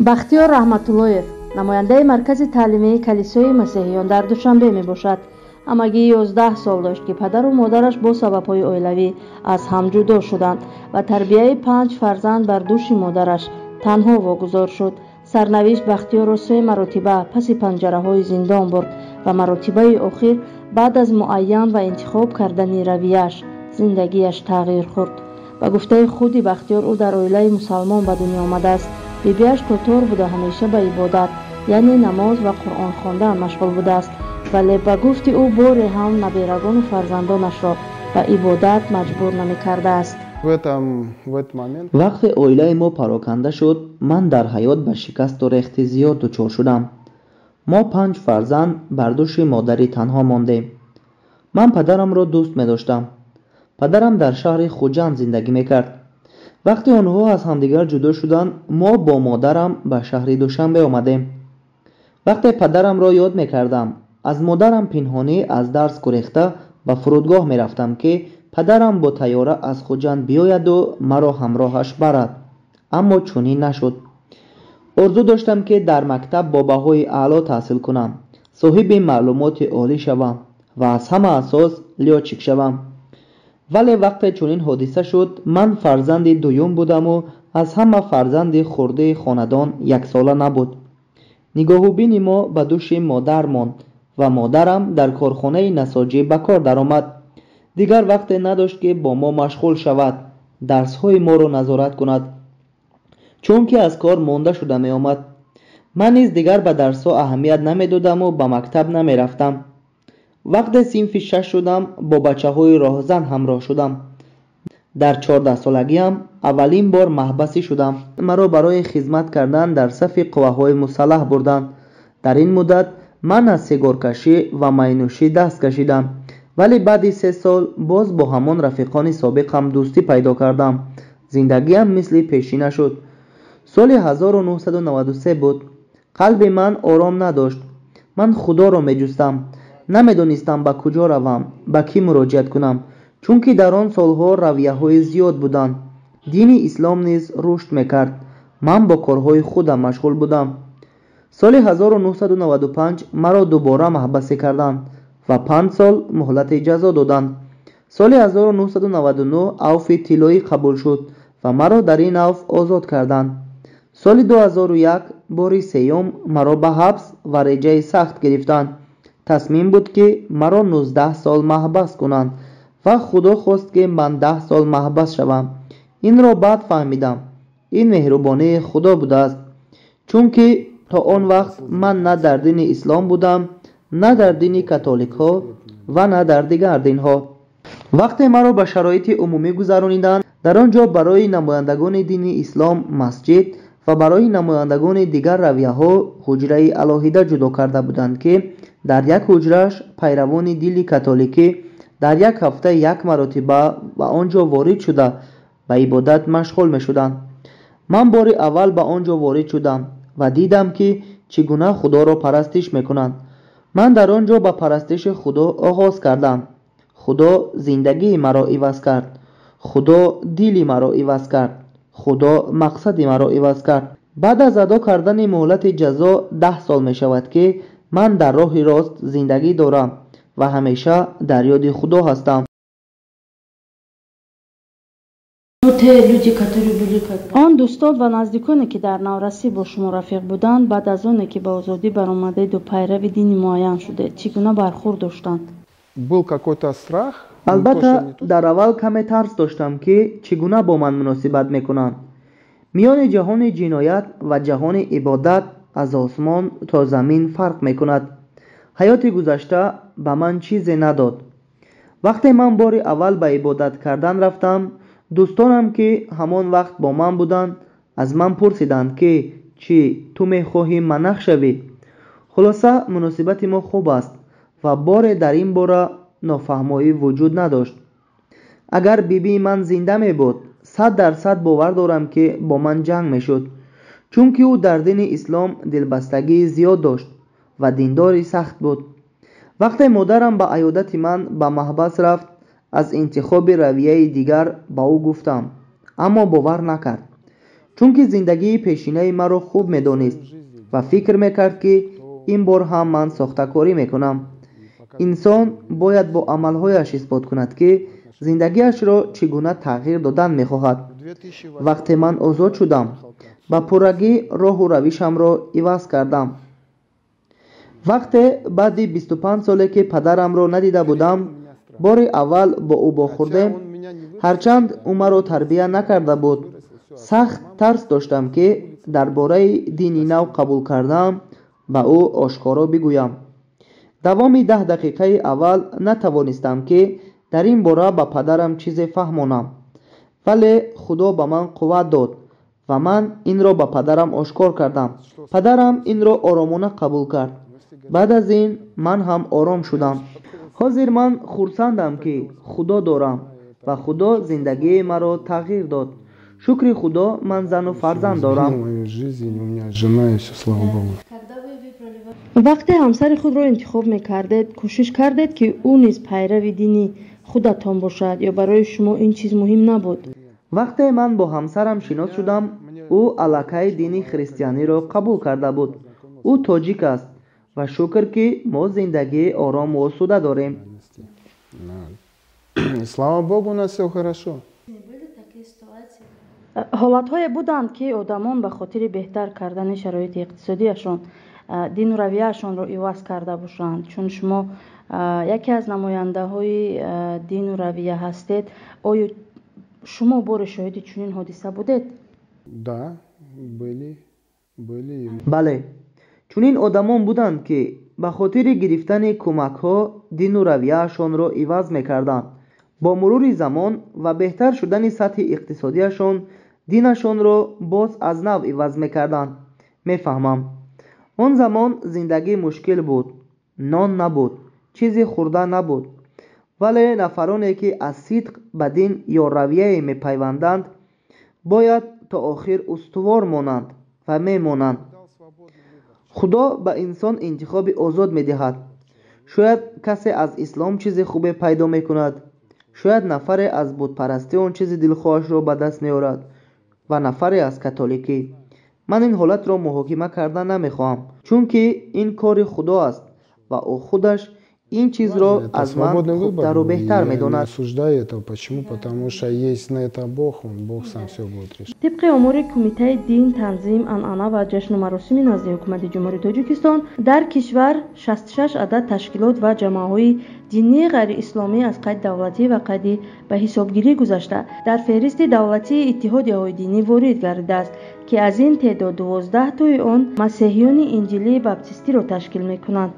Бахтиёр Раҳматуллоев намояндаи маркази таълимии калисои масеҳиён дар Душанбе мебошад. Ҳамагӣ 11 сол дошт, ки падару модараш бо сабабҳои оилавӣ аз ҳам ҷудо шуданд ва тарбияи панҷ фарзанд бар дӯши модараш танҳо вогузор шуд. Сарнавишт Бахтиёрро се маротиба паси панҷараҳои зиндон бурд ва маротибаи охир баъд аз муайян ва интихоб кардани равияш зиндагиаш тағйир хӯрд. Ба гуфтаи худи Бахтиёр, ӯ дар оилаи мусалмон ба дунё омадааст. Бибиаш тотор буда, ҳамеша ба ибодат, яъне намоз ва Қуръон хондан машғул будааст, вале ба гуфти ӯ боре ҳам наберагону фарзандонашро ба ибодат маҷбур намекардааст. Вақте оилаи мо пароканда шуд, ман дар ҳаёт ба шикасту рехти зиёд дучор шудам. Мо панҷ фарзанд бар дӯши модари танҳо мондем. Ман падарамро дӯст медоштам. Падарам дар шаҳри Хуҷанд зиндагӣ мекард. Вақте онҳо аз ҳамдигар ҷудо шуданд, мо бо модарам ба шаҳри Душанбе омадем. Вақте падарамро ёд мекардам, аз модарам пинҳонӣ аз дарс гурехта ба фурудгоҳ мерафтам, ки падарам бо тайёра аз Хуҷанд биёяду маро ҳамроҳаш барад, аммо чунин нашуд. Орзу доштам, ки дар мактаб бо баҳои аъло таҳсил кунам, соҳиби маълумоти олӣ шавам ва аз ҳама асос лётчик шавам. Вале вақте чунин ҳодиса шуд, ман фарзанди дуюм будаму аз ҳама фарзанди хурдии хонадон яксола набуд. Нигоҳубини мо ба дӯши модар монд ва модарам дар корхонаи насоҷӣ ба кор даромад. Дигар вақте надошт, ки бо мо машғул шавад, дарсҳои моро назорат кунад, чунки аз кор монда шуда меомад. Ман низ дигар ба дарсҳо аҳамият намедодаму ба мактаб намерафтам. Вақте синфи шаш шудам, бо бачаҳои роҳзан ҳамроҳ шудам. Дар 14-солагиам аввалин бор маҳбасӣ шудам. Маро барои хизмат кардан дар сафи қувваҳои мусаллаҳ бурданд. Дар ин муддат ман аз сигоркашӣ ва майнӯшӣ даст кашидам, вале баъди 3 сол боз бо ҳамон рафиқони собиқам дӯстӣ пайдо кардам. Зиндагиам мисли пешина шуд. Соли 1993 буд. Қалби ман ором надошт. Ман Худоро меҷустам. Намедонистам, ба куҷо равам, ба кӣ муроҷиат кунам, чунки дар он солҳо равияҳои зиёд буданд, дини ислом низ рушд мекард. Ман бо корҳои худам машғул будам. Соли 1995 маро дубора маҳбасӣ карданд ва 5 сол муҳлати ҷазо доданд. Соли 1999 авфи тиллоӣ қабул шуд ва маро дар ин авф озод карданд. Соли 2001 бори сеюм маро ба ҳабс ва реҷаи сахт гирифтанд. Тасмим буд, ки маро 19 сол маҳбас кунанд ва Худо хост, ки ман 10 сол маҳбас шавам. Инро баъд фаҳмидам, ин меҳрубонии Худо будааст, чунки то он вақт ман на дар дини ислом будам, на дар дини католикҳо ва на дар дигар динҳо. Вақте маро ба шароити умумӣ гузарониданд, дар он ҷо барои намояндагони дини ислом масҷид ва барои намояндагони дигар равияҳо ҳуҷраи алоҳида ҷудо карда буданд, ки дар як ҳуҷрааш пайравони дини католикӣ дар як ҳафта як маротиба ба он ҷо ворид шуда, ба ибодат машғул мешуданд. Ман бори аввал ба он ҷо ворид шудам ва дидам, ки чӣ гуна Худоро парастиш мекунанд. Ман дар он ҷо ба парастиши Худо оғоз кардам. Худо зиндагии маро иваз кард, Худо дили маро иваз кард, Худо мақсади маро иваз кард. Баъд аз адо кардани муҳлати ҷазо 10 сол мешавад, ки ман дар роҳи рост зиндагӣ дорам ва ҳамеша дар ёди Худо ҳастам. Он дӯстон ва наздиконе, ки дар наврасӣ бо шумо рафиқ буданд, баъд аз оне ки ба озодӣ баромадеду пайрави дини муайян шудед, чӣ гуна бархӯрд доштанд? Был какой-то страх. Албатта, дар аввал каме тарс доштам, ки чӣ гуна бо ман муносибат мекунанд. Миёни ҷаҳони ҷиноят ва ҷаҳони ибодат аз осмон то замин фарқ мекунад. Ҳаёти гузашта ба ман чизе надод. Вақте ман бори аввал ба ибодат кардан рафтам, дӯстонам, ки ҳамон вақт бо ман буданд, аз ман пурсиданд, ки чӣ, ту мехоҳӣ монах шавӣ? Хулоса, муносибати мо хуб аст ва боре дар ин бора нофаҳмоӣ вуҷуд надошт. Агар бибии ман зинда мебуд, 100% бовар дорам, ки бо ман ҷанг мешуд, чунки ӯ дар дини ислом дилбастагии зиёд дошт ва диндори сахт буд. Вақте модарам ба аёдати ман ба маҳбас рафт, аз интихоби равияи дигар ба ӯ гуфтам, аммо бовар накард. Чунки зиндагии пешинаи маро хуб медонист ва фикр мекард, ки ин бор ҳам ман сохтакорӣ мекунам. Инсон бояд бо амалҳояш исбот кунад, ки зиндагиашро чӣ гуна тағйир додан мехоҳад. Вақте ман озод шудам, ба пуррагӣ роҳу равишамро иваз кардам. Вақте баъди 25 соле, ки падарамро надида будам, бори аввал бо ӯ вохӯрдем, ҳарчанд ӯ маро тарбия накарда буд, сахт тарс доштам, ки дар бораи дини нав қабул кардаам ба ӯ ошкоро бигӯям. Давоми 10 дақиқаи аввал натавонистам, ки дар ин бора ба падарам чизе фаҳмонам, вале Худо ба ман қувват дод ва ман инро ба падарам ошкор кардам. Падарам инро оромона қабул кард. Баъд аз ин ман ҳам ором шудам. Ҳозир ман хурсандам, ки Худо дорам ва Худо зиндагии маро тағйир дод. Шукри Худо, ман зану фарзанд дорам. Вақте ҳамсари худро интихоб мекардед, кӯшиш кардед, ки ӯ низ пайрави дини худатон бошад ё барои шумо ин чиз муҳим набуд? Вақте ман бо ҳамсарам шинос шудам, ӯ аллакай дини христианиро қабул карда буд. Ӯ тоҷик аст ва шукр, ки мо зиндагии орому осуда дорем. Слава богу, у нас всё хорошо. Ҳолатҳое буданд, ки одамон ба хотири беҳтар кардани шароити иқтисодиашон дину равияашонро иваз карда бошанд. Чун шумо яке аз намояндаҳои дину равия ҳастед, оё шумо боре шоҳиди чунин ҳодиса будед? Да, были, были. Бале, чунин одамон буданд, ки ба хотири гирифтани кӯмакҳо дину равияашонро иваз мекарданд. Бо мурури замон ва беҳтар шудани сатҳи иқтисодиашон динашонро боз аз нав иваз мекарданд. Мефаҳмам, он замон зиндагӣ мушкил буд, нон набуд, чизи хӯрда набуд, вале нафароне, ки аз сидқ ба дин ё равияе мепайванданд, бояд то охир устувор монанд ва мемонанд. Худо ба инсон интихоби озод медиҳад. Шояд касе аз ислом чизи хубе пайдо мекунад, шояд нафаре аз бутпарастӣ он чизи дилхоҳашро ба даст меорад ва нафаре аз католикӣ. Ман ин ҳолатро муҳокима карда намехоҳам, чунки ин кори Худо аст ва ӯ худаш ин чизро аз ман хубтару беҳтар медонад. Тибқи омори Кумитаи дин, танзим, анъана ва ҷашну маросими назди Ҳукумати Ҷумҳурии Тоҷикистон, дар кишвар 66 адад ташкилот ва ҷамоаҳои динии ғайриисломӣ аз қайди давлатӣ ва қайди ба ҳисобгирӣ гузашта дар феҳристи давлатии иттиҳодияҳои динӣ ворид гардидааст, ки аз ин теъдод 12 тои он масеҳиёни инҷилии баптистиро ташкил мекунанд.